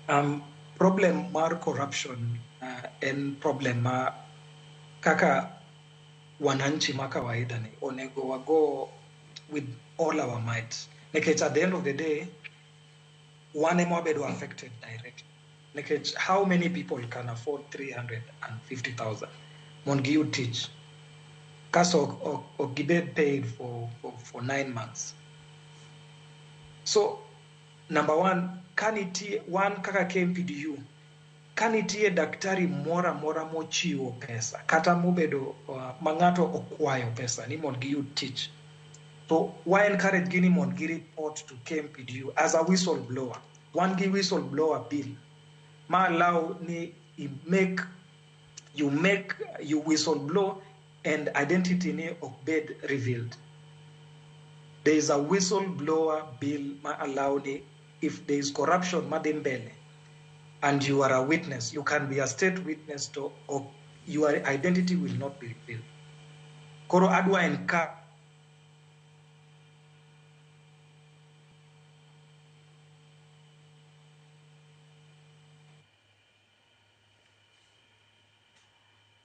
Problem mar corruption en problem ma kaka wananchi ma kawaida ni onego wago with all our might. Nikech at the end of the day, wan ema wabedo affected directly. Nikech how many people can afford 350,000 mondo giyud tich? Kaso ok gibed paid for 9 months. So, number one, ka nitie, wan kaka KMPDU, ka nitie daktari moro amora mochiwo pesa kata mobedo ma ng'ato okwayo pesa ni mondo giyud tich, to wa encourage gi ni mondo gi report to KMPDU as a whistleblower. Wan gi whistleblower bill ma allow ni i make you make you whistleblow and identity ni ok bed revealed. There is a whistleblower bill ma allow ni if there is corruption madhi mbele and you are a witness, you can be a state witness to or your identity will not be revealed. Koro adwa encourage